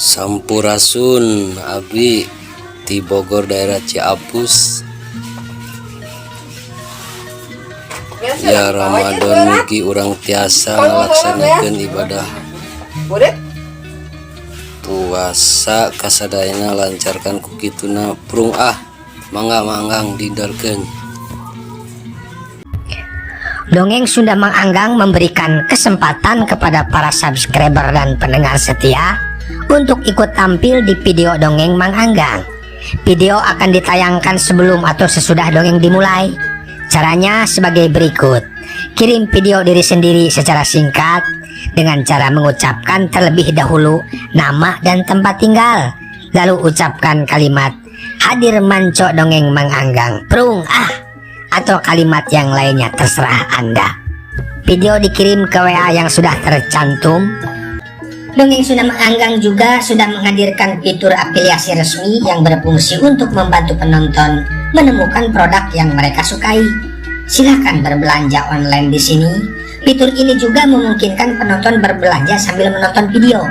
Sampurasun, abdi ti Bogor daerah Ciapus. Ya Ramadan, mugi urang tiasa ngalaksanakeun ibadah puasa kasadayana lancarkan ku kituna. Prung ah, mangga manggang didorkeun. Dongeng Sunda Mang Anggang memberikan kesempatan kepada para subscriber dan pendengar setia untuk ikut tampil di video Dongeng Mang Anggang. Video akan ditayangkan sebelum atau sesudah dongeng dimulai. Caranya sebagai berikut. Kirim video diri sendiri secara singkat dengan cara mengucapkan terlebih dahulu nama dan tempat tinggal. Lalu ucapkan kalimat hadir manco dongeng Mang Anggang prung ah atau kalimat yang lainnya terserah Anda. Video dikirim ke WA yang sudah tercantum. Dongeng Sunda Mang Anggang juga sudah menghadirkan fitur afiliasi resmi yang berfungsi untuk membantu penonton menemukan produk yang mereka sukai. Silakan berbelanja online di sini. Fitur ini juga memungkinkan penonton berbelanja sambil menonton video.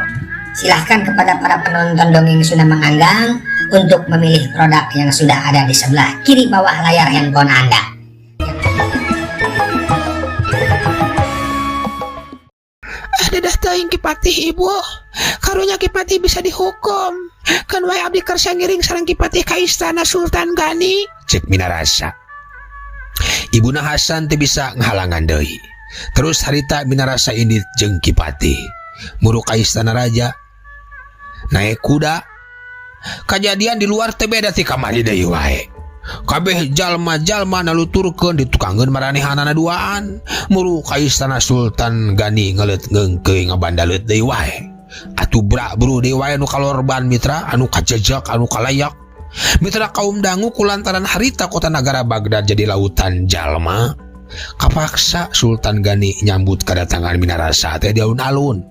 Silahkan kepada para penonton Dongeng Sunda Mang Anggang untuk memilih produk yang sudah ada di sebelah kiri bawah layar handphone Anda. Ah, dadah teuing Ki Patih, Ibu. Karunya Ki Patih bisa dihukum. Kan wae abdi kersa ngiring sareng Ki Patih ka istana Sultan Gani. Cek Minarasa. Ibuna Hasan teu bisa ngahalangan deui. Terus harita Minarasa indit jeung Ki Patih. Muru ka istana raja. Naik kuda. Kajadian di luar teh beda ti kamari deui wae. Kabeh jalma-jalma naluturkeun ditukangeun maranehanana duaan. Muru ka istana Sultan Gani ngeuleut ngeungkeuy ngabandaleut deui wae. Atuh brak bru deui wae nu kalorban mitra, anu kajejak, anu kalayak. Mitra kaum dangu kulantaran harita kota negara Baghdad jadi lautan jalma. Kapaksa Sultan Gani nyambut kedatangan Minarasa teh di alun-alun.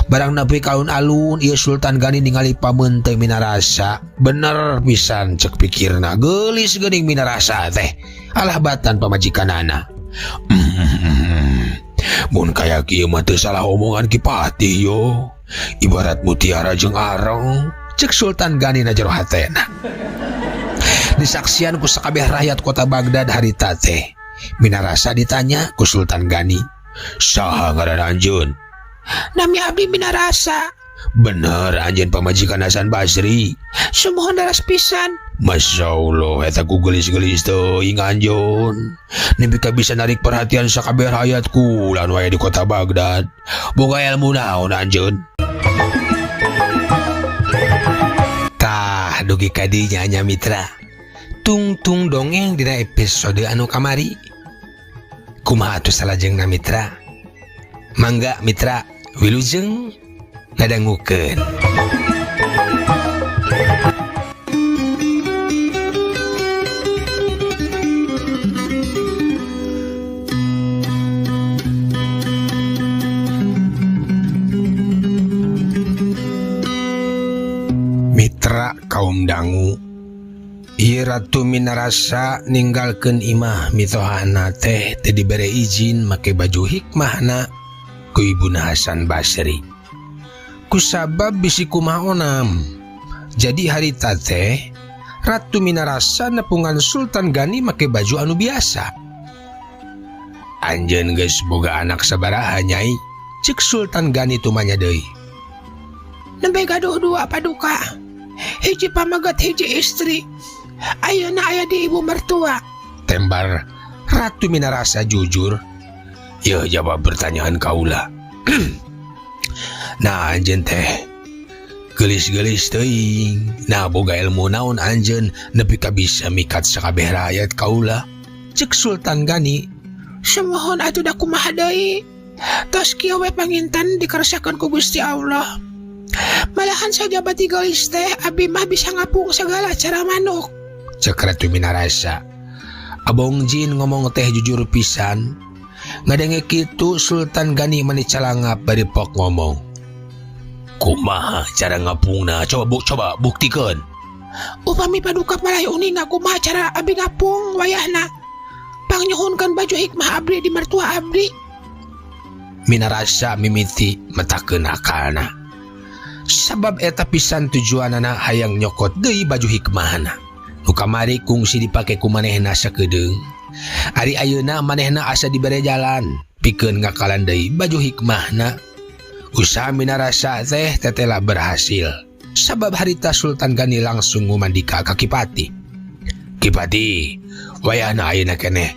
Barang nepi ka alun-alun ieu Sultan Gani ningali pameunte Minarasa, bener pisan cek pikirna, geulis geuning Minarasa teh. Alah batan pamajikanana. Mun kaya kieu mah teu salah omongan Ki Patih yo. Ibarat mutiara jeung areng, cek Sultan Gani na jero hatena. Disaksian ku sakabeh rakyat kota Baghdad harita teh. Minarasa ditanya ku Sultan Gani, saha ngaran anjeun? Nami abdi Minarasa. Bener anjeun pamajikan Hasan Basri? Sumuhun daras pisan. Masya Allah, eta ku geulis-geulis teuing anjeun. Nepi ka bisa narik perhatian sakabeh rakyat kulan wae di kota Baghdad. Boga ilmu naon anjeun? Tah dugi ka dinya nya mitra. Tungtung dongeng dina episode anu kamari. Kumaha atuh salajengna mitra? Mangga mitra wilujeng ngadangukeun. Mitra kaum dangu, ieu Ratu Minarasa ninggalkeun imah mitohana teh teu dibere izin make baju hikmahna ku Ibuna Hasan Basri. Kusabab bisi kumaha onam. Jadi harita teh Ratu Minarasa nepungan Sultan Gani make baju anu biasa. Anjeun geus boga anak sabaraha nyai? Cek Sultan Gani tumanya deui. Nembe gaduh dua paduka. Hiji pamaget hiji istri. Ayeuna aya di ibu mertua. Tembar Ratu Minarasa jujur. Ya jawab pertanyaan kaula. Nah anjeun teh geulis-geulis teuing. Nah boga ilmu naon anjeun nepi ka bisa mikat sakabeh rakyat kaula? Cek Sultan Gani. Sumuhun atuh da kumaha deui. Tos kieu we panginten dikersakeun ku Gusti Allah. Malahan sajabati geulis teh abi mah bisa ngapung segala cara manuk. Cek Ratu Minarasa. Abong jin ngomong teh jujur pisan. Ngadenge kitu Sultan Gani mani calangap bari pok ngomong. Kumaha cara ngapungna? Coba coba buktikeun. Upami paduka malah uninga kumaha cara abi ngapung wayahna. Pangnyuhunkeun baju hikmah abdi di mertua abdi. Minarasa mimiti metakeun akalna. Sabab eta pisan tujuanana hayang nyokot deui baju hikmahna. Nu kamari kungsi dipake ku manehna sakedeung. Ari ayeuna manehna asa dibere jalan pikeun ngakalan deui baju hikmahna. Usaha Minarasa teh tetela berhasil. Sabab harita Sultan Gani langsung ngumandika ka Kipati. Kipati, wayahna ayeuna keneh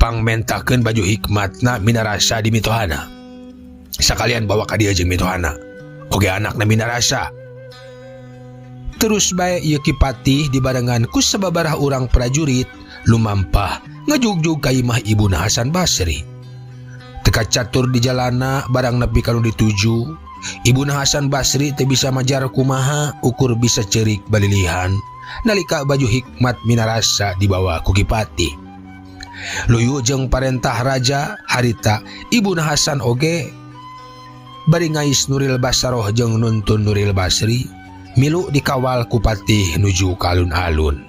pangmentakeun baju hikmatna Minarasa di mitohana. Sakalian bawa ka dieu jeung mitohana. Oge anakna Minarasa. Terus bae ieu Kipati dibarengan ku sababaraha urang prajurit lumampah ngajugjug ka imah Ibuna Hasan Basri. Teka catur di jalana barang nepi ka nu dituju. Ibuna Hasan Basri teu bisa majar kumaha ukur bisa ceurik balilihan nalika baju hikmat Minarasa dibawa ku Kipati. Luyu jeung parentah raja harita Ibuna Hasan oge bari ngais Nuril Basaroh jeung nuntun Nuril Basri milu dikawal ku Patih nuju ka alun-alun.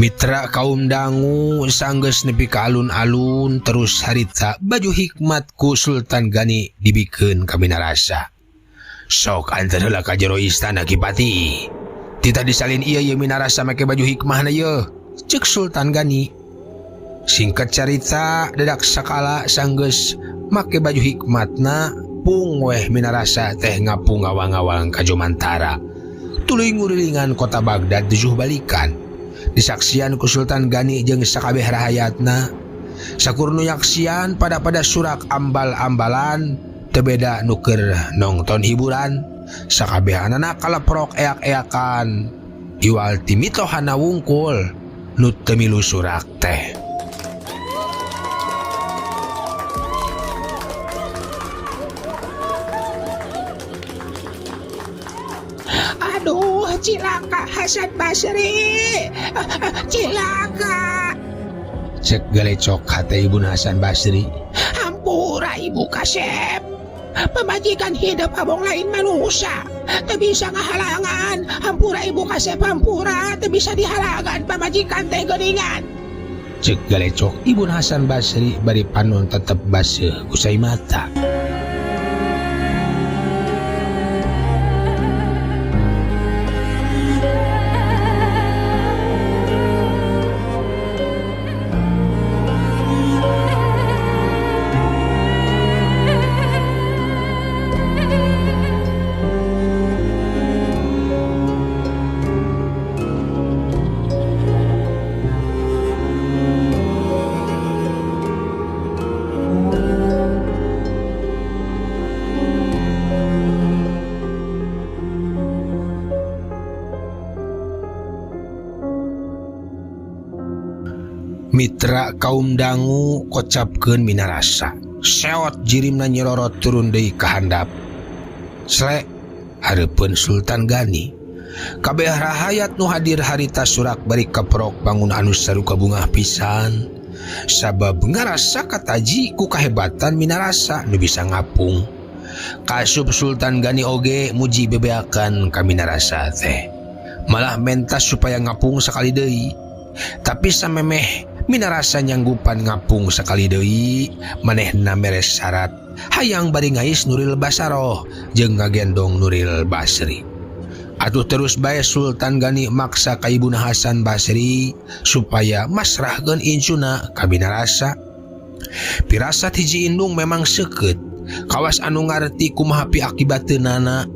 Mitra kaum dangu sanggeus nepi ka alun-alun terus harita baju hikmat ku Sultan Gani dibikeun ka Minarasa. Sok anteur heula ka jero istana Kipati. Tita disalin ieu ye Minarasa make baju hikmahna ye, ceuk Sultan Gani. Singkat carita dadak sakala sanggeus make baju hikmatna pung weh Minarasa teh ngapung ngawang-ngawang ka Jomantara. Tuluy ngurilingan kota Baghdad tujuh balikan. Disaksian ku Sultan Gani jeung sakabeh rahayatna. Sakur nu nyaksian pada-pada surak ambal-ambalan teu beda nu keur nongton hiburan. Sakabehanana kaleprok eak-eakan iwal ti mitohana wungkul nu teu milu surak teh. Aduh, cilaka Hasan Basri, cilaka. Cek galecok hate Ibu Hasan Basri. Hampura Ibu Kasep, pemajikan hidup abong lain manusia, teu bisa ngahalangan. Hampura Ibu Kasep, hampura, teu bisa dihalangan pamajikan teh geuningan. Cek galecok Ibu Hasan Basri bari panon tetep baseuh ku cai mata. Mitra kaum dangu kocapkeun Minarasa. Seot jirimna nyerorot turun deui ka handap. Sle hareupeun Sultan Gani. Kabeh rahayat nu hadir harita surak bari keprok bangun anu saruka bungah pisan. Sabab ngarasa kataji ku kahebatan Minarasa nu bisa ngapung. Kasup Sultan Gani oge muji bebeakan ka Minarasa teh. Malah mentas supaya ngapung sakali deui. Tapi samemeh Minarasa nyanggupan ngapung sakali deui, manehna mere syarat hayang bari ngais Nuril Basaroh jeung ngagendong Nuril Basri. Atuh terus bae Sultan Gani maksa ka Ibuna Hasan Basri supaya masrahkeun incuna ka Minarasa. Pirasat hiji indung memang seukeut, kawas anu ngarti kumaha piakibateunana.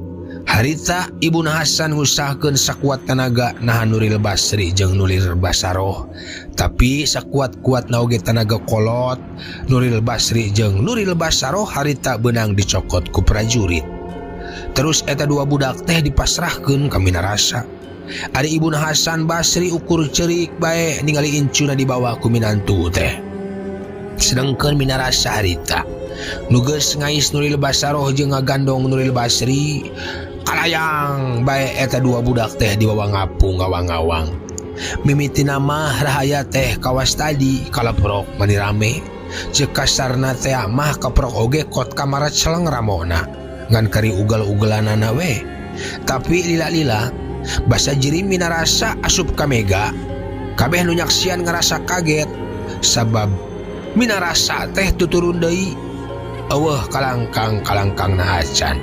Harita Ibuna Hasan ngusahkeun sakuat tanaga nahan Nuril Basri jeung Nuril Basaroh. Tapi sakuat-kuat oge tanaga kolot Nuril Basri jeung Nuril Basaroh harita beunang dicokot ku prajurit. Terus eta dua budak teh dipasrahkeun ka Minarasa. Ari Ibuna Hasan Basri ukur ceurik bae ningali incuna dibawa ku minantu teh. Sedengkeun Minarasa harita nu geus ngais Nuril Basaroh jeung ngagandong Nuril Basri kalayang bae eta dua budak teh dibawa ngapung ngawang-ngawang. Mimitina mah rahaya teh kawas tadi kaleprok mani rame. Ceuk kasarna teh mah keprok oge kot kamara celeng ramona. Ngan kari ugal-ugalanana we. Tapi lila-lila basa jiri minarasa asup ka mega. Kabeh nu nyaksian ngarasa kaget sabab minarasa teh tuturun deui. Eueuh kalangkang-kalangkangna acan.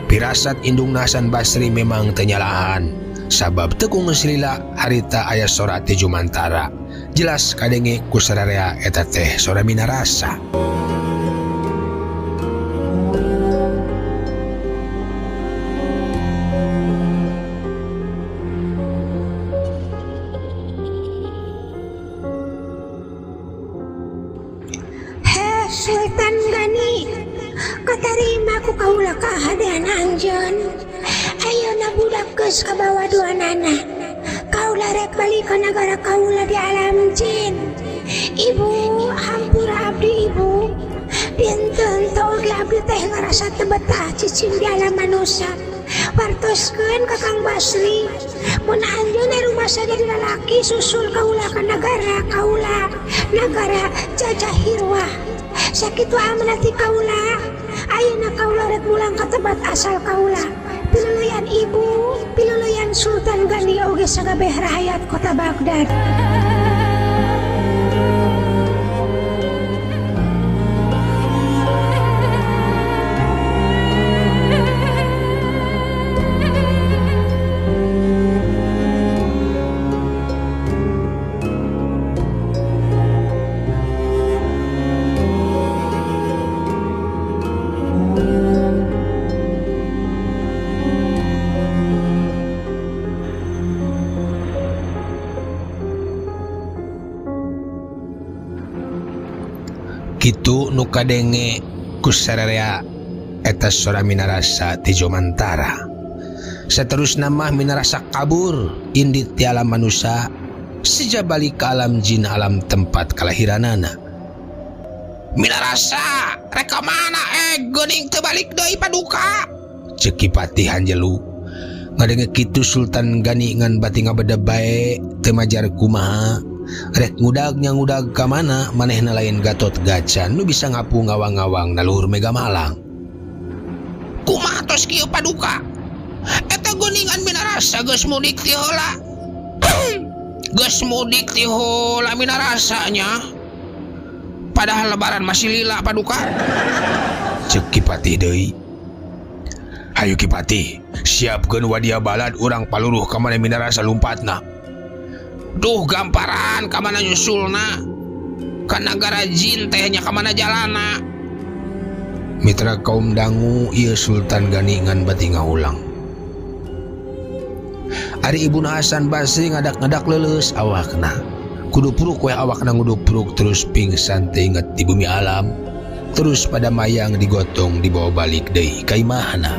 Pirasat indung Hasan Basri memang teu nyalahan sabab teu geus lila harita aya sora ti Jumantara. Jelas kadenge ku sararea eta teh sora minarasa. Heh Sultan Gani, katarima ku kaula kahadean anjeun. Ayeuna budak geus kabawa duanana. Kaula rek balik ka nagara kaula di alam jin. Ibu, hampura abdi ibu. Dinten teu oge abdi teh ngarasa teu betah cicing di alam manusia. Wartoskeun ka Kang Basri. Mun anjeun rumasa jadi lalaki susul kaula ka nagara kaula, nagara Jajahirwah. Sakitu amanat ti kaula. Ayeuna kaula rek mulang ka tempat asal kaula. Piluluyan ibu, piluluyan Sultan Gani oge sagabeh rahayat kota Baghdad. Kitu nu kadenge ku sararea eta sora minarasa ti Jomantara. Saterusna mah minarasa kabur indit ti alam manusia sejak balik ke alam jin alam tempat kalahiranana. Minarasa rek ka mana geuning teu balik deui paduka? Ceuk Ki Patih Hanjelu. Ngadenge kitu Sultan Gani ngan bati ngabedeb bae teu majar kumaha. Rek ngudag nya ngudag ka mana manehna lain Gatot Gaca nu bisa ngapu ngawang-ngawang na luhur Mega Malang. Kumaha tos kieu paduka? Eta geuningan minarasa geus mudik ti heula. Geus mudik ti heula minarasanya. Padahal lebaran masih lila paduka. Ceuk Ki Patih deui. Hayu Ki Patih, siapkeun wadia balad urang paluruh ka mana minarasa lumpatna. Duh gamparan ka mana nyusulna? Ka nagara jin teh nya ka mana jalana? Mitra kaum dangu ieu Sultan Gani ngan bati ngaulang. Ari Ibnu Hasan Basri ngadak-ngadak leuleus awakna. Kudu puruk we awakna ngudupruk terus pingsan teu inget di bumi alam. Terus pada mayang digotong dibawa balik deui ka imahna.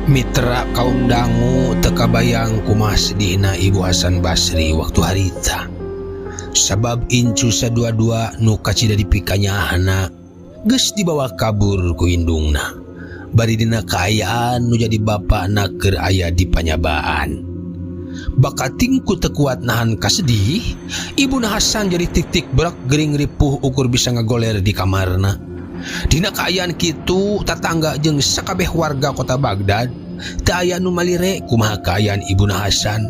Mitra kaum dangu teu kabayang kumaha sedihna Ibu Hasan Basri waktu harita. Sabab incu sadua-dua nu kacida dipikanyaahna geus dibawa kabur ku indungna. Bari dina kaayaan nu jadi bapakna keur aya di panyabaan. Bakating ku teu kuat nahan kasedih, Ibu Hasan jadi tik-tik berak gering ripuh ukur bisa ngagoler di kamarna. Dina kaayaan kitu tatangga jeung sakabeh warga kota Baghdad teu aya nu malire kumaha kaayaan Ibuna Hasan.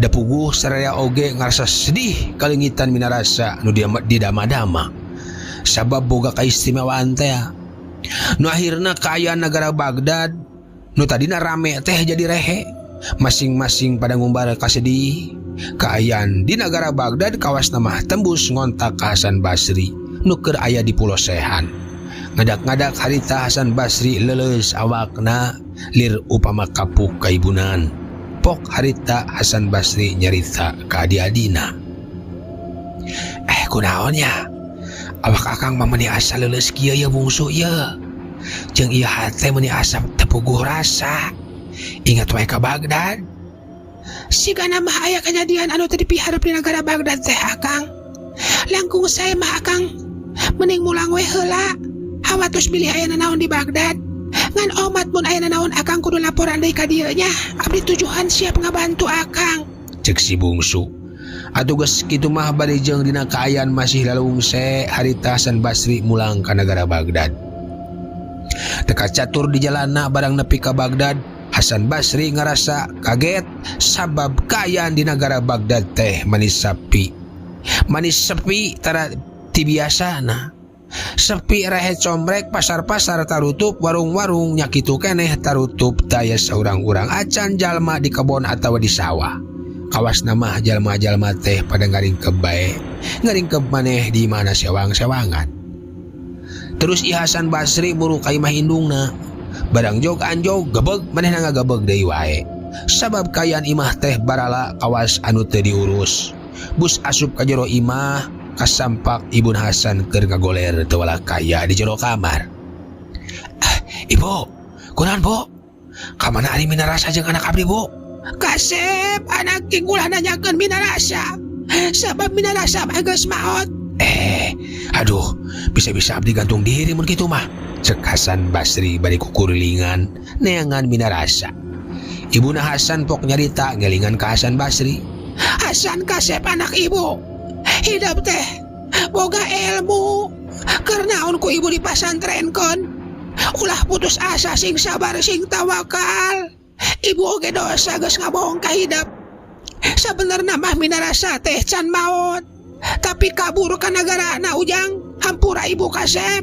Da puguh sararea oge ngarasa sedih kalengitan minarasa nu didama-dama. Sabab boga kaistimewaan teh. Nu akhirna kaayaan nagara Baghdad nu tadina rame teh jadi rehe. Masing-masing pada ngumbar kasedih. Kaayaan di nagara Baghdad kawasna mah tembus ngontak ka Hasan Basri nu keur aya di Pulau Sehan. Ngadak-ngadak harita Hasan Basri leuleus awakna lir upama kapuk kaibunan. Pok harita Hasan Basri nyarita ka adi-adina. Eh kunaon nya? Awak akang mah meuni asa leuleus kieu ye bungsu ye. Jeung ieu hate meuni asa teu puguh rasa. Ingat wae ka Baghdad. Sigana mah aya kajadian anu teu dipiharep di nagara Baghdad teh akang. Langkung sae mah akang mending mulang we heula. Hawatos bilih aya nanaon di Baghdad. Ngan omat mun aya nanaon akang kudu laporan deui ka dieu nya. Abdi tujuhan siap ngabantu akang. Cek si bungsu. Atuh geus kitu mah bari jeung dina kaayaan masih lalungse harita Hasan Basri mulang ka nagara Baghdad. Teka catur di jalanna barang nepi ka Baghdad, Hasan Basri ngarasa kaget sabab kaayaan di nagara Baghdad teh manis sapi. Manis sepi tara ti biasana. Sepi rehe combrek pasar-pasar tarutup warung-warung nya kitu keneh tarutup taya saurang-urang acan jalma di kebon atawa di sawah. Kawasna mah jalma-jalma teh pada ngaringkeb bae, ngaringkeb maneh di mana sewang-sewangan. Terus I Hasan Basri muru ka imah indungna. Barang jog anjog gebeg manehna ngagebeg deui wae. Sabab kaayaan imah teh barala kawas anu teu diurus. Bus asup ka jero imah kasampak Ibun Hasan keur ngagoler teu walakaya di jero kamar. Ah, ibu, kunaon bu? Ka mana ari minarasa jeung anak abdi bu? Kasep anak king ulah nanyakeun minarasa. Sabab minarasa mah geus maot. Aduh, bisa-bisa abdi gantung diri mun kitu mah. Cek Hasan Basri bari kukurilingan neangan minarasa. Ibuna Hasan pok nyarita ngelingan ka Hasan Basri. Hasan kasep anak ibu. Hidup teh boga ilmu. Keur naon ku ibu dipasantrenkeun. Ulah putus asa sing sabar sing tawakal. Ibu oge dosa geus ngabohong ka hidup. Sabenerna mah minarasa teh can maot. Tapi kabur ka nagarana ujang. Hampura ibu kasep.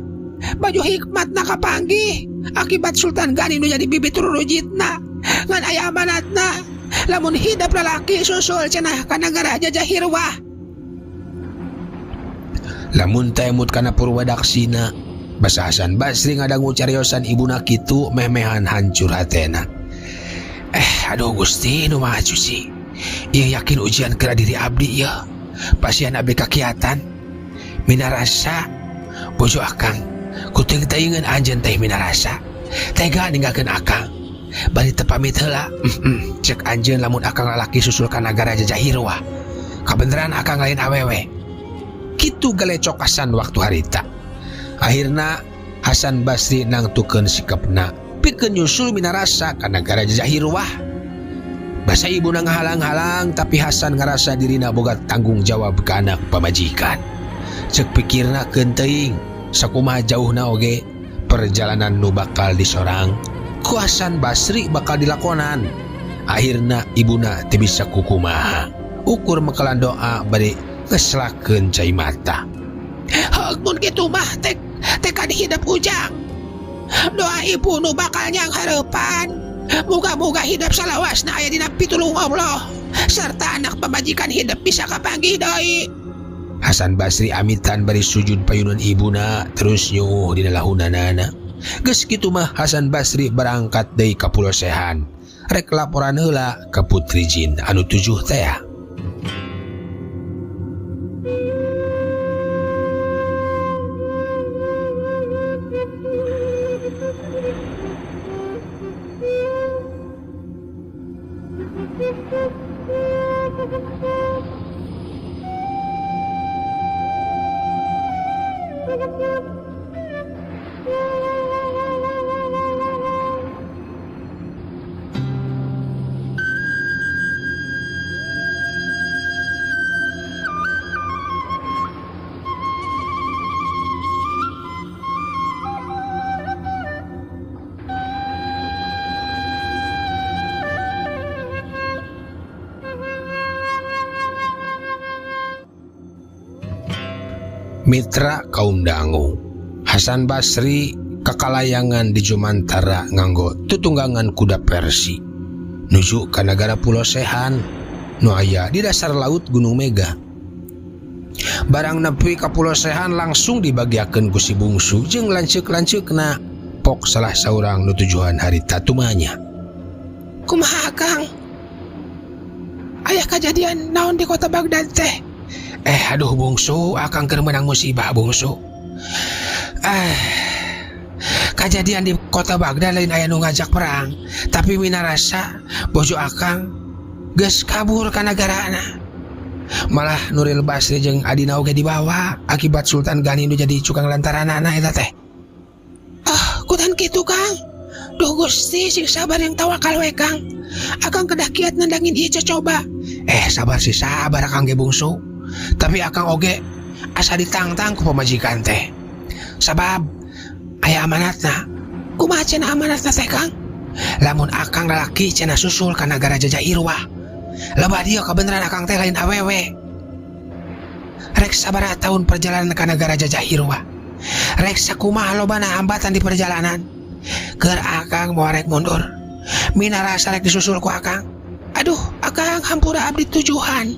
Baju hikmatna kapanggih akibat Sultan Gani nu jadi bibit rurujitna. Ngan aya amanatna. Lamun hidup lalaki susul cenah ka nagara jajah Hirwah. Lamun teh emut kana Purwadaksina, basa Hasan Basri ngadangu cariosan ibuna kitu meh-mehan hancur hatena. Aduh Gusti nu Maha Suci. Ieu yakin ujian kera diri abdi ieu. Pasian abdi kakiatan. Minarasa bojo akang. Kuting teuingeun anjeun teh minarasa. Tega ninggalkeun akang. Bari teu pamit heula. Cek anjeun lamun akang lalaki susul ka nagara jajah Hirwah. Kabeneran akang lain awewe. Kitu galecok Hasan waktu harita. Akhirna Hasan Basri nangtukeun sikapna pikeun nyusul minarasa ka nagara jajah Hirwah. Basa ibuna ngahalang-halang tapi Hasan ngarasa dirina boga tanggung jawab ka anak pamajikan. Cek pikirna keun teuing sakumaha jauhna oge perjalanan nu bakal disorang ku Hasan Basri bakal dilakonan. Akhirna ibuna teu bisa kukumaha. Ukur mekalan doa bari ngeslakeun cai mata. Heug mun kitu mah tekad hidup ujang. Doa ibu nu bakal nyang hareupan. Muga-muga hidup salawasna aya dina pitulung Allah serta anak pamajikan hidup bisa kapanggih deui. Hasan Basri amitan bari sujud payunan ibuna terus nyuuh dina lahunanana. Geus kitu mah Hasan Basri berangkat deui ka Pulo Sehan. Rek laporan heula ka Putri Jin anu 7 teh. Mitra kaum dangu, Hasan Basri kakalayangan di Jumantara nganggo tutunggangan kuda Persi nuju ka nagara Pulo Sehan nu aya di dasar laut Gunung Mega. Barang nepi ka Pulo Sehan langsung dibagiakeun ku si bungsu jeung lanceuk-lanceukna pok salah saurang nu tujuan harita tumanya. Kumaha Kang? Aya kajadian naon di kota Baghdad teh? Aduh bungsu, akang keur menang musibah bungsu. Kajadian di kota Baghdad lain aya nu ngajak perang, tapi minarasa bojo akang geus kabur ka nagarana. Malah Nuril Basri jeung adina oge dibawa akibat Sultan Gani nu jadi cukang lantaranana eta teh. Ah, kutan kitu Kang. Duh Gusti, sing sabar yang tawakal we Kang. Akang kedah kiat nandangin ieu coba. Sabar sih sabar akang ge bungsu. Tapi akang oge asa ditangtang ku pamajikan teh. Sabab aya amanatna. Kumaha cenah amanatna teh Kang? Lamun akang lalaki cenah susul ka nagara Jajah Irwah. Lebah dia kebenaran akang teh lain awewe. Rek sabaraha tahun perjalanan ka nagara Jajah Irwah. Rek sakumaha lobana hambatan di perjalanan. Keur akang moal rek mundur. Minarasa rek disusul ku akang. Aduh, akang hampura abdi tujuhan.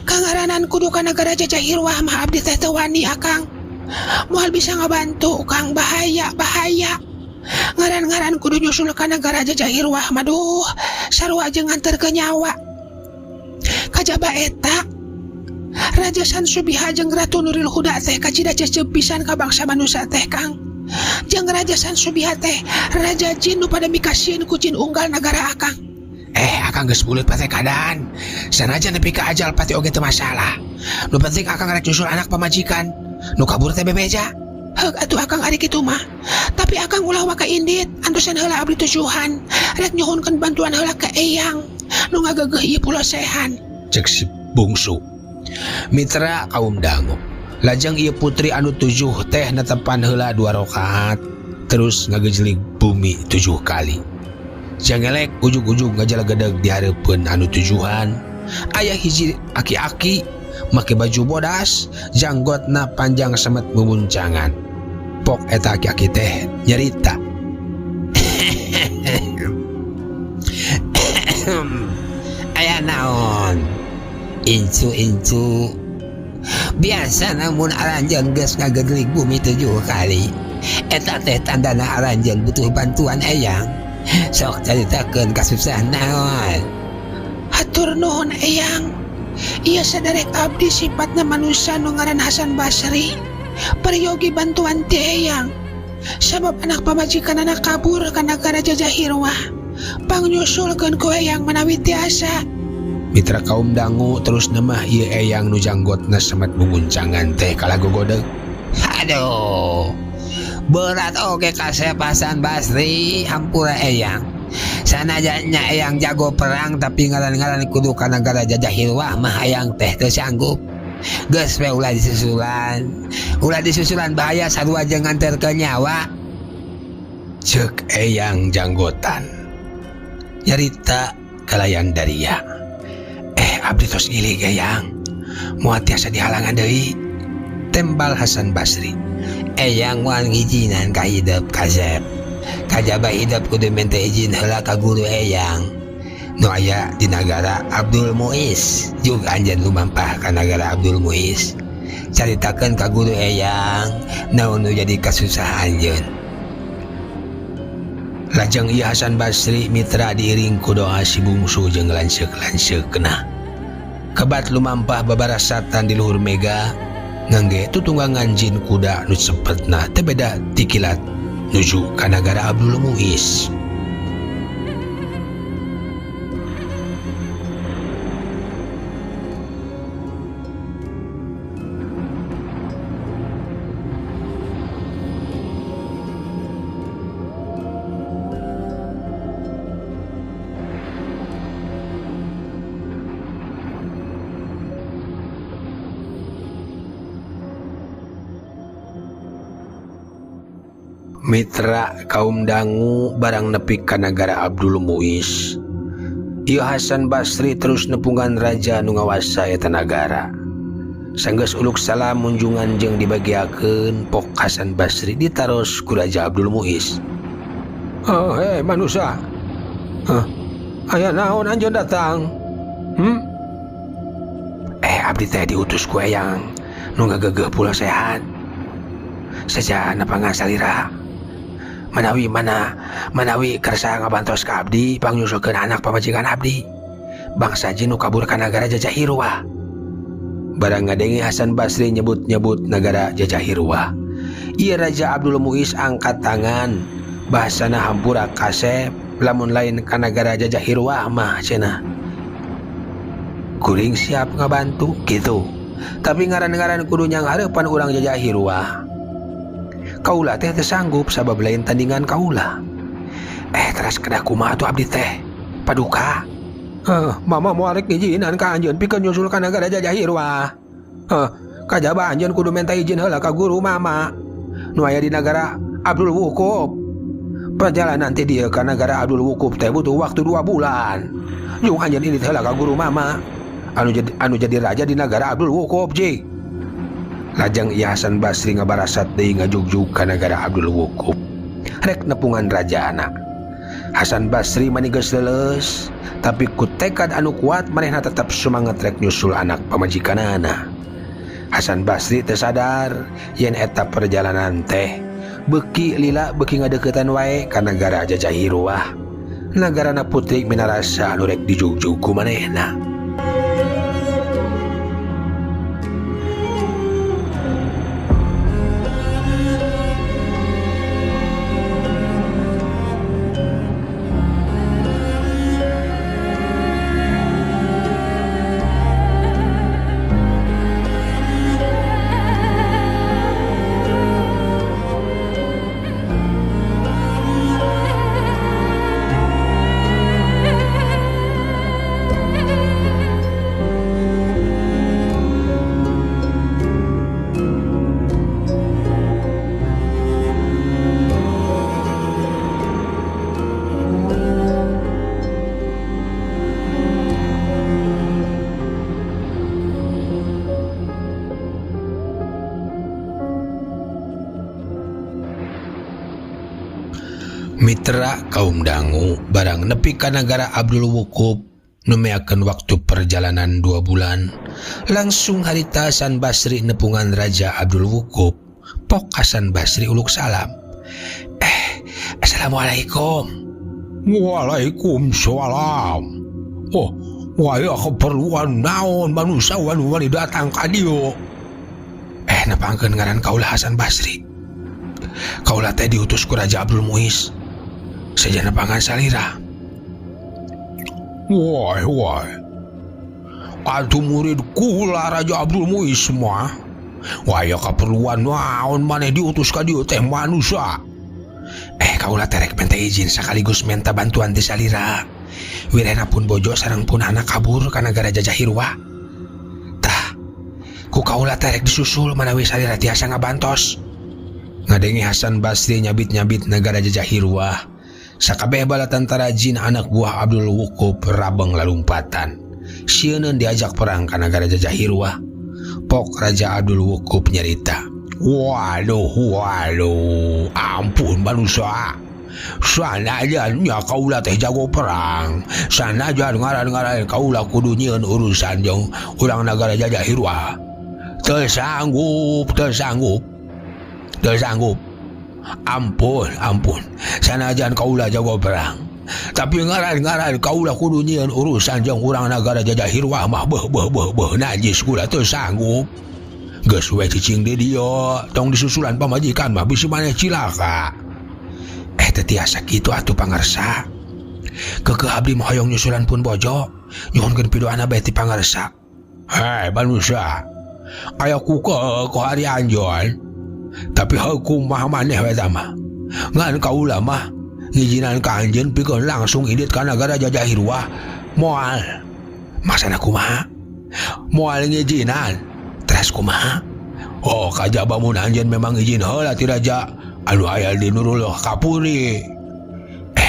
Kangaranan kudu ka nagara Jajah Irwah mah abdi teh teu wani akang. Moal bisa ngabantu Kang, bahaya, bahaya. Ngaran-ngaran kudu nyusul ka nagara Jajah Irwah mah duh, sarua jeung nganter ke nyawa. Kajaba eta Raja Sansubiha jeung Ratu Nuril Huda teh kacida cecep pisan ka bangsa manusia teh Kang. Jeung Raja Sansubiha teh raja jin nu pada mikasieun ku jin unggal nagara akang. Akang geus buleut pate kadan. Sanajan nepi ka ajal pati oge teu masalah. Nu penting akang rek nyusul anak pamajikan. Nu kabur teh bebeja. Heuk atuh akang ari kitu mah. Tapi akang ulah waka indit, antosan heula abdi tujuhan. Rek nyuhunkeun bantuan heula ka eyang nu ngagegeuh ieu pulosehan. Cek si bungsu. Mitra kaum dangu. Lajeng ieu putri anu 7 teh netepan heula 2 rakaat, terus ngagejlig bumi 7 kali. Jangelek ujug-ujug ngajalagedeg di hareupeun anu tujuhan. Aya hiji aki-aki make baju bodas, janggotna panjang semet mumuncangan. Pok eta aki-aki teh nyerita. Aya naon? Incu-incu. Biasa namun aranjeun geus ngagedlig bumi 7 kali. Eta teh tandana aranjeun butuh bantuan eyang. Sok caritakeun kasusahan naon? Hatur nuhun eyang. Ieu saderek abdi sifatna manusia nu ngaran Hasan Basri. Peryogi bantuan ti eyang. Sabab anak pamajikan anak kabur ka nagara Jajah Irwah. Pangnyusulkeun ku eyang manawi tiasa. Mitra kaum dangu terus nemah ieu eyang nu janggotna semet mumuncangan teh kalah gogodeg. Aduh, berat oge kasep Hasan Basri, hampura eyang. Sanajan nya eyang jago perang tapi ngaran-ngaran kudu ka nagara Jajah Irwah mah eyang teh teu sanggup. Geus we ulah disusulan. Ulah disusulan bahaya sarua jeung nganterkeun nyawa. Ceuk eyang janggotan. Nyarita kalayan daria. Abdi tos ilig eyang. Moal tiasa dihalangan deui. Tembal Hasan Basri. Eyang moal ngijinan ka hidep kasep. Kajaba hidep kudu minta izin heula ka guru eyang. Nu aya di nagara Abdul Muiz. Jug anjeun lumampah ka nagara Abdul Muiz. Caritakeun ka guru eyang naon nu jadi kasusahan anjeun. Lajeng ieu Hasan Basri mitra diiring ku doa si bungsu jeung lanceuk-lanceukna. Kebat lumampah babarasatan di luhur mega ngangge tutunggangan jin kuda nu cepetna teu beda ti kilat nuju ka nagara Abdul Muiz. Mitra kaum dangu barang nepi ka nagara Abdul Muiz. Ieu Hasan Basri terus nepungan raja nu ngawasa eta nagara. Sanggeus uluk salam munjungan jeung dibagiakeun pok Hasan Basri ditaros ku Raja Abdul Muiz. Oh, hei manusia. Hah? Aya naon anjeun datang? Abdi teh diutus ku eyang nu ngagegeuh pula sehat. Sajana pangasalira. Manawi mana manawi kersa ngabantos ka abdi pangnyusulkeun anak pamajikan abdi. Bangsa jin nu kabur ka nagara Jajahirwah. Barang ngadenge Hasan Basri nyebut-nyebut nagara Jajahirwah, ieu Raja Abdul Muiz angkat tangan, bahasana hampura kasep lamun lain ka nagara Jajahirwah mah cenah. Kuring siap ngabantu gitu. Tapi ngaran-ngaran kudu nyanghareupan urang Jajahirwah. Kaula teh teu sanggup sabab lain tandingan kaula. Teras kedah kumaha atuh abdi teh? Paduka. Mama moal rek ngijinan ka anjeun pikeun nyusul ka nagara Jajahirwah. Kajaba anjeun kudu menta izin heula ka guru mama. Nu aya di nagara Abdul Wukuf. Perjalanan ti dieu ka nagara Abdul Wukuf teh butuh waktu 2 bulan. Jung anjeun indit heula ka guru mama. Anu jadi raja di nagara Abdul Wukuf jig. Lajeng ieu Hasan Basri ngabarasat deui ngajugjug ka nagara Abdul Wukuf. Rek nepungan rajana. Hasan Basri mani geus leuleus, tapi ku tekad anu kuat manehna tetep sumanget rek nyusul anak pamajikanana. Hasan Basri teu sadar yen eta perjalanan teh beuki lila beuki ngadeuketan wae ka nagara Jajahirwah. Nagarana putri minarasa anu rek dijugjug ku manehna. Mitra kaum dangu barang nepi ka nagara Abdul Wukuf numeakeun waktu perjalanan 2 bulan langsung harita Hasan Basri nepungan Raja Abdul Wukuf. Pok Hasan Basri uluk salam. Assalamualaikum. Waalaikumsalam. Oh, waya keperluan naon manusia wani datang ka dieu. Nepangkeun ngaran kaula Hasan Basri. Kaula teh diutus ku Raja Abdul Muiz. Sejana pangan salira. Wah, wah. Atuh murid kula Raja Abdul Muiz mah. Wah, ya keperluan naon maneh diutus ka dieu teh manusia. Kaula teh rek minta izin sekaligus minta bantuan ti salira. Wirehna pun bojo sareng pun anak kabur ka nagara Jajahirwah. Tah, ku kaula teh rek disusul manawi salira tiasa ngabantos. Ngadenge Hasan Basri nyabit-nyabit nagara Jajahirwah. Sakabeh bala tantara jin anak buah Abdul Wukuf rabeng lalumpatan. Sieun diajak perang ka nagara Jajahirwah. Pok Raja Abdul Wukuf nyarita. Waduh, waduh, ampun manusia. Sanajan nya kaula teh jago perang. Sanajan ngaran-ngaran kaula kudu nyieun urusan jeung urang nagara Jajahirwah. Teu sanggup, teu sanggup. Teu sanggup. Ampun, ampun. Sanajan kaula jago perang. Tapi ngaran-ngaran kaula kudu nyieun urusan jeung urang nagara Jajahirwah mah beuh beuh beuh beuh najis kula teu sanggup. Geus we cicing di dieu, tong disusulan pamajikan mah bisi maneh cilaka. Teu tiasa kitu atuh pangarsa. Keukeuh abdi mah hoyong nyusulan pun bojo, nyuhunkeun pidoana bae ti pangarsa. Hei manusia, aya ku keukeuh ari anjeun. Tapi hukum mah maneh we tah mah. Ngan kaula mah ngijinan ka anjeun pikeun langsung indit ka nagara Jajahirwah. Moal. Maksana kumaha? Moal ngijinan. Teras kumaha? Oh, kajaba mun anjeun memang izin heula ti raja anu aya di Nurul Kapuri.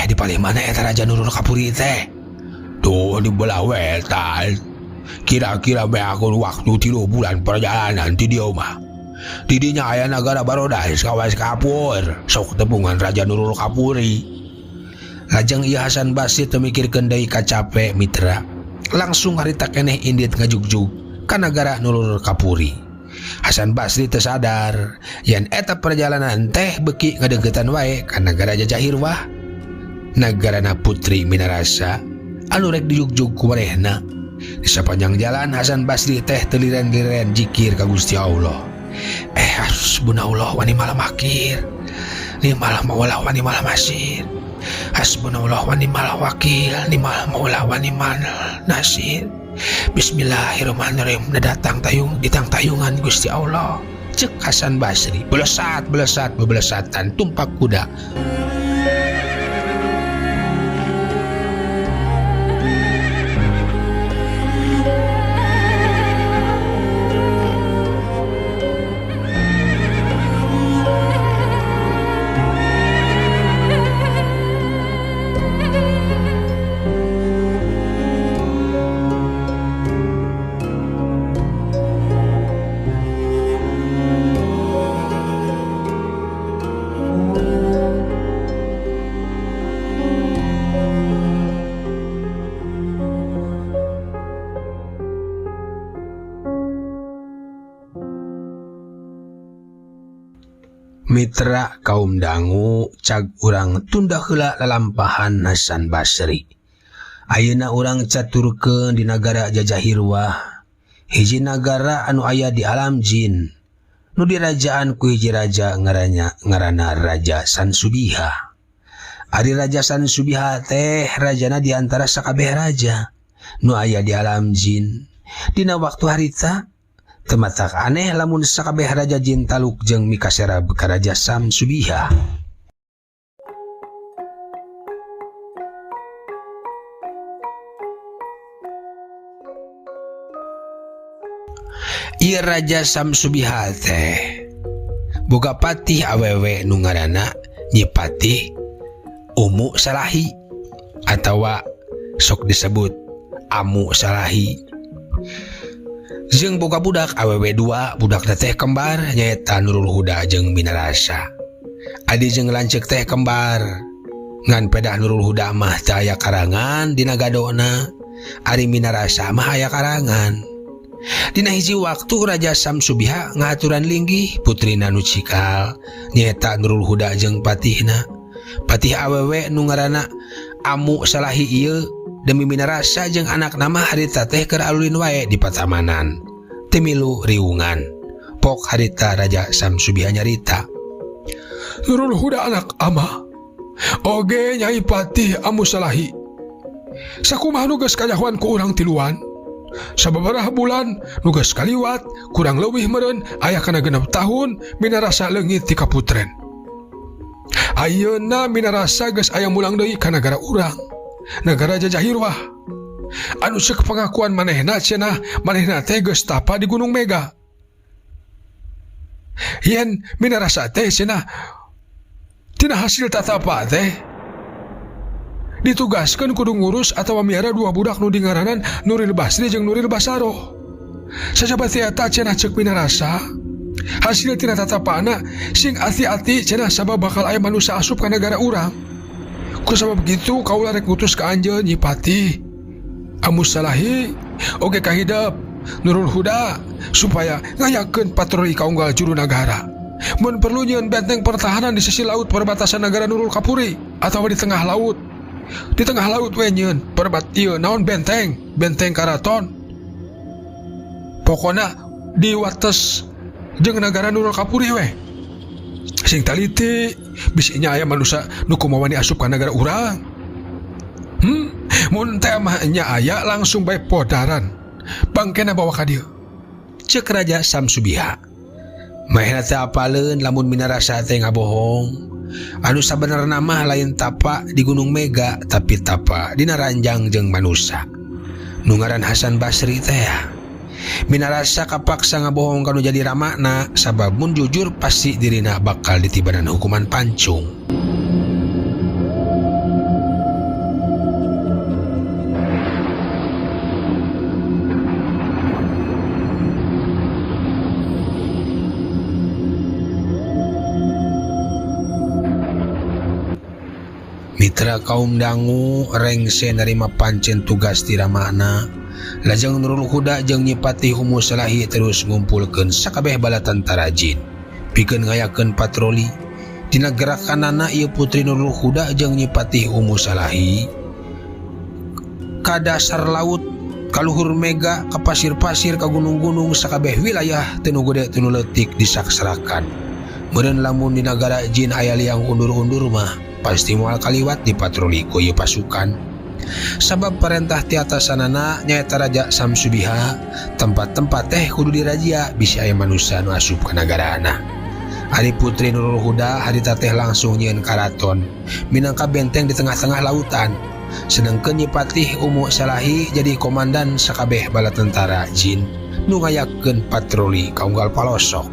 Di palih mana eta Raja Nurul Kapuri teh? Tuh di belah wetan. Kira-kira meakun waktu 3 bulan perjalanan ti dieu mah. Didinya aya nagara Barodas kawas kapur, sok tepungan Raja Nurul Kapuri. Lajeng ieu Hasan Basri teu mikirkeun deui kacape mitra. Langsung harita keneh indit ngajugjug ka nagara Nurul Kapuri. Hasan Basri teu sadar yen eta perjalanan teh beuki ngadeuketan wae ka nagara Jajahirwah. Nagarana Putri Minarasa anu rek dijugjug ku manehna. Di sapanjang jalan Hasan Basri teh teu liren-liren jikir ka Gusti Allah. Hasbunallah wa ni'mal wakil. Ni'mal maula wa ni'mal nasir. Hasbunallah wa ni'mal wakil. Ni'mal maula wa ni'mal nasir. Bismillahirrahmanirrahim. Datang tayung ditang tayungan Gusti Allah. Cek Hasan Basri belesat belesat bebelesatan tumpak kuda. Mitra kaum dangu cag urang tunda heula lalampahan Hasan Basri. Ayeuna urang caturkeun di nagara Jajahirwah, hiji nagara anu aya di alam jin, nu dirajaan ku hiji raja ngaranna Raja Sansubiha. Ari Raja Sansubiha teh rajana di antara sakabeh raja nu aya di alam jin. Dina waktu harita teu matak aneh lamun sakabeh raja jin taluk jeung mikaserab ka Raja Samsubiha. Ieu Raja Samsubiha teh boga patih awewe nu ngaranna Nyi Patih Umu Salahi atawa sok disebut Amu Salahi. Jeung boga budak awewe dua, budak teh kembar nyaeta Nurul Huda jeung Minarasa. Adi jeung lanceuk teh kembar. Ngan pedah Nurul Huda mah teu aya karangan dina gadona, ari Minarasa mah aya karangan. Dina hiji waktu Raja Samsubiha ngaturan linggih putrina nu cikal nyaeta Nurul Huda jeung patihna. Patih awewe nu ngaranna Amu Salahi ieu demi Minarasa jeung anak nama harita teh keur alulin wae di patamanan. Teu milu riungan. Pok harita Raja Samsubiha nyarita. Nurul Huda anak ama oge Nyai Patih Amu Salahi. Sakumaha nu geus kanyahoan ku urang tiluan? Sababaraha bulan nu geus kaliwat kurang leuwih meureun aya kana 6 tahun Minarasa leungit ti kaputren. Ayeuna Minarasa geus aya mulang deui ka nagara urang, nagara Jajahirwah. Anu ceuk pengakuan manehna cenah manehna teh geus tapa di Gunung Mega. Yen Minarasa teh cenah tina hasil tatapa teh ditugaskeun kudu ngurus atawa miara dua budak nu dingaranan Nuril Basri jeung Nuril Basaroh. Sajaba teh eta cenah ceuk Minarasa hasil tina tatapana sing ati-ati cenah sabab bakal aya manusia asup ka nagara urang. Ku sabab gitu kaula rek ngutus ka anjeun Nyi Patih Amu Salahi oge kahidep Nurul Huda supaya ngayakeun patroli ka unggal juru nagara. Mun perlu nyieun benteng pertahanan di sisi laut perbatasan negara Nurul Kapuri atawa di tengah laut. Di tengah laut we nyieun perbat ieu naon benteng, benteng karaton. Pokona di wates jeung nagara Nurul Kapuri we. Sing taliti bisi nya aya manusia nu kumaha wani asup ka nagara urang. Mun teh mah nya aya langsung bae podaran. Bangkena bawa ka dieu. Ceuk Raja Samsubiha. Manehna teh apaleun lamun Minarasa teh ngabohong. Anu sabenerna mah lain tapa di Gunung Mega tapi tapa dina ranjang jeung manusa. Nu ngaran Hasan Basri teh. Minarasa kapaksa ngabohong kanu jadi ramakna sabab mun jujur pasti dirina bakal ditibanan hukuman pancung. Mitra kaum dangu rengse narima pancen tugas ti ramakna. Lajeng Nurul Huda jeung Nyi Patih Umu Salahi terus ngumpulkeun sakabeh bala tentara jin pikeun ngayakeun patroli. Dina gerakanana ieu putri Nurul Huda jeung Nyi Patih Umu Salahi Ka dasar laut, ka luhur mega, ka pasir-pasir, ka gunung-gunung sakabeh wilayah teu nu gede teu nu leutik disaksrakan. Meureun lamun di nagara jin aya liang undur-undur mah pasti moal kaliwat dipatroli ku ieu pasukan. Sabab parentah ti atasanana nyaeta Raja Samsubiha, tempat-tempat teh kudu dirajia bisi aya manusa nu asup ka nagarana. Ari Putri Nurul Huda harita teh langsung nyieun karaton minangka benteng di tengah-tengah lautan. Sedengkeun Nyi Patih Umu Salahi jadi komandan sakabeh bala tentara jin nu ngayakeun patroli ka unggal palosok.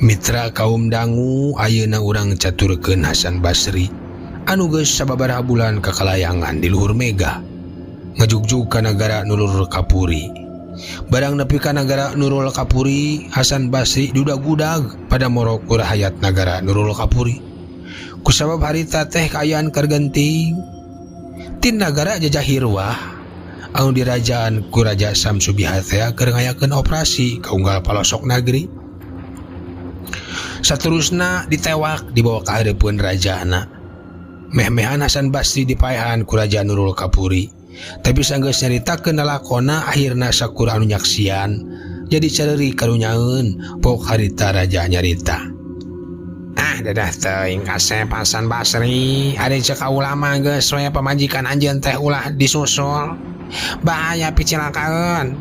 Mitra kaum dangu ayeuna urang caturkeun Hasan Basri anu geus sababaraha bulan kakalayangan di luhur mega ngajugjug ka nagara Nurul Kapuri. Barang nepi ka nagara Nurul Kapuri, Hasan Basri diudag-udag pada moro ku rahayat nagara Nurul Kapuri. Kusabab harita teh kaayaan keur genting tin nagara jajah Hirwah anu dirajaan ku Raja Samsubiha teh keur ngayakeun operasi ka unggal palosok nagri. Saterusna ditewak dibawa ka hareupeun rajana. Meh-mehan Hasan Basri dipaehan ku Raja Nurul Kapuri. Tapi sanggeus nyaritakeun lalakona akhirna sakur anu nyaksian jadi careuri karunyaeun pok harita raja nyarita. Ah dadah teuing kasep Hasan Basri, ari ceuk kaula mah geus we pamajikan anjeun teh ulah disusul. Bahaya picilakaeun.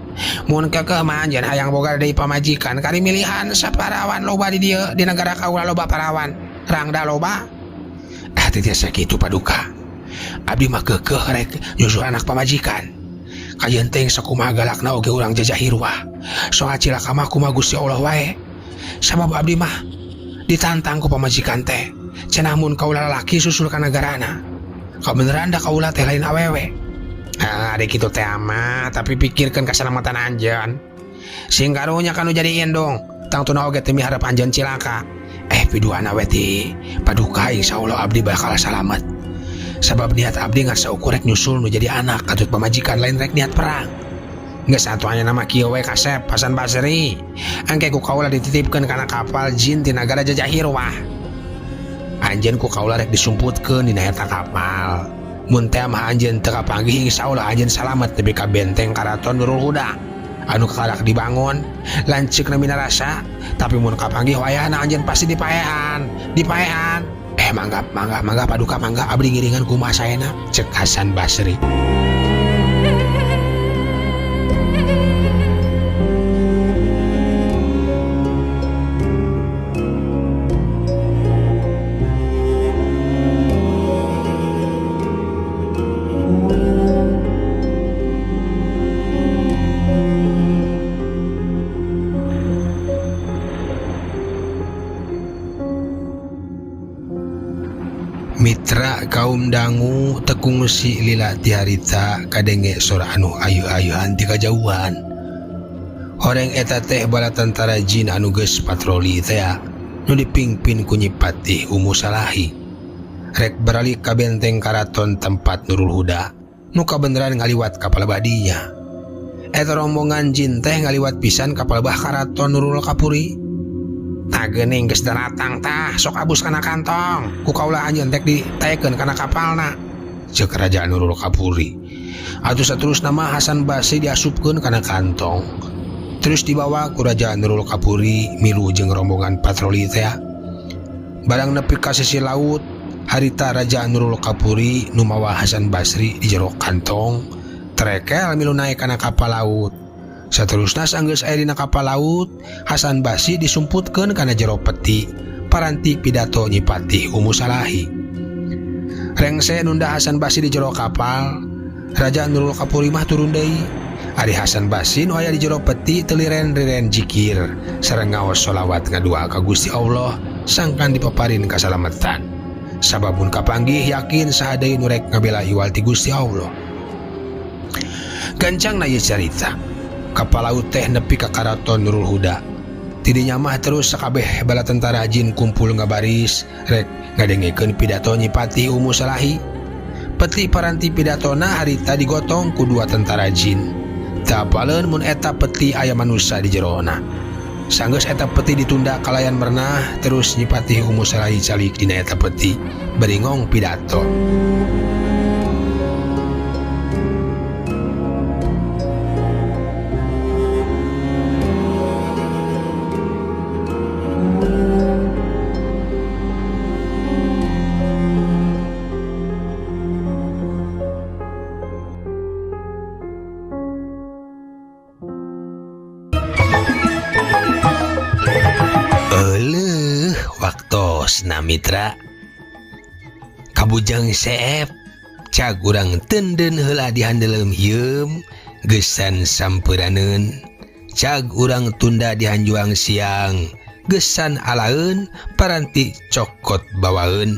Mun keukeuh mah anjeun hayang boga deui pamajikan kari milihan saparawan loba di dieu di nagara kaula loba parawan. Rangda loba. Ah teu tiasa kitu paduka. Abdi mah keukeuh rek nyusul anak pamajikan. Kajeun teh sakumaha galakna oge urang jajah Hirwah. Soal cilaka mah kumaha Gusti Allah wae. Sabab abdi mah ditantang ku pamajikan teh. Cenah mun kaula lalaki susul ka nagarana. Kabeneran da kaula teh lain awewe. Ah, ada kitu teh mah, tapi pikirkeun kasalamatan anjeun. Sing karunya kanu jadi indung, tangtuna oge teh miharep anjeun cilaka. Piduana we ti paduka insyaallah abdi bakal salamet. Sabab niat abdi ngan saukur rek nyusul nu jadi anak katut pamajikan lain rek niat perang. Geus atuh aya nama kieu we kasep Hasan Basri. Engke ku kaula dititipkeun kana kapal jin ti nagara jajah Hirwah. Anjeun ku kaula rek disumputkeun dina eta kapal. Mun teh mah anjeun teu kapanggih insyaallah anjeun salamet nepi ka benteng Karaton Nurul Huda anu kakalak dibangun lanceukna minarasa, tapi mun kapanggih wayahna anjeun pasti dipaehan, dipaehan. Mangga, mangga, mangga paduka mangga abdi ngiringan kumaha saena cek Hasan Basri. Mitra kaum dangu tekungsi lila ti harita kadenge sora anu ayu-ayuhan ti kajauhan. Horeng eta teh bala tentara jin anu geus patroli teh nu dipingpin ku Nyi Patih Umu Salahi. Rek beralih ka benteng karaton tempat Nurul Huda nu kabeneran ngaliwat ka palebadinya. Eta rombongan jin teh ngaliwat pisan ka palebah karaton Nurul Kapuri. Tah geuning geus daratang tah sok abus kana kantong ku kaula anjeun tek ditaekeun kana kapalna ceuk Raja Nurul Kapuri. Atuh saterusna mah Hasan Basri diasupkeun kana kantong terus dibawa ku Raja Nurul Kapuri milu jeung rombongan patroli teh. Barang nepi ka sisi laut harita Raja Nurul Kapuri nu mawa Hasan Basri di jero kantong trekel milu naek kana kapal laut. Saterusna sanggeus aya dina kapal laut, Hasan Basri disumputkeun kana jero peti paranti pidato Nyi Patih Umu Salahi. Rengse nunda Hasan Basri di jero kapal, Raja Nurul Kapuri mah turun deui. Ari Hasan Basri nu aya di jero peti teu liren-liren jikir sareng ngaos sholawat ngadua ka Gusti Allah sangkan dipaparin kasalametan. Sabab mun kapanggih yakin saha deui nu rek ngabela iwal ti Gusti Allah. Gancangna ieu carita. Kapal laut teh nepi ka Karaton Nurul Huda. Tidinya mah terus sakabeh bala tentara jin kumpul ngabaris rek ngadengekeun pidato Nyi Patih Umu Salahi. Peti paranti pidatona harita digotong ku dua tentara jin. Teu apaleun mun eta peti aya manusa di jerona. Sanggeus eta peti ditunda kalayan merenah terus Nyi Patih Umu Salahi calik dina eta peti beringong pidato. Euleuh waktosna mitra. Kabujang seep cag urang tenden heula dihandeleum hieum geusan sampuraneun. Cag urang tunda dihanjuang siang geusan alaeun paranti cokot bawaeun.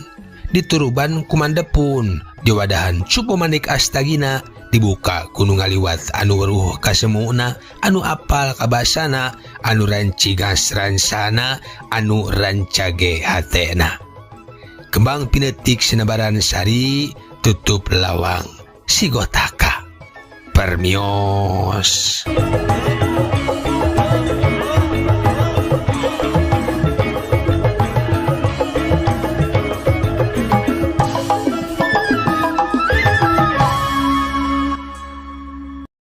Dituruban kumandepun diwadahan cupu manik astagina dibuka ku nu ngaliwat anu weruh kasemuna anu apal kabasana anu rancigas ransana anu rancage hatena. Kembang pinetik sinebaran sari tutup lawang sigotaka. Permios.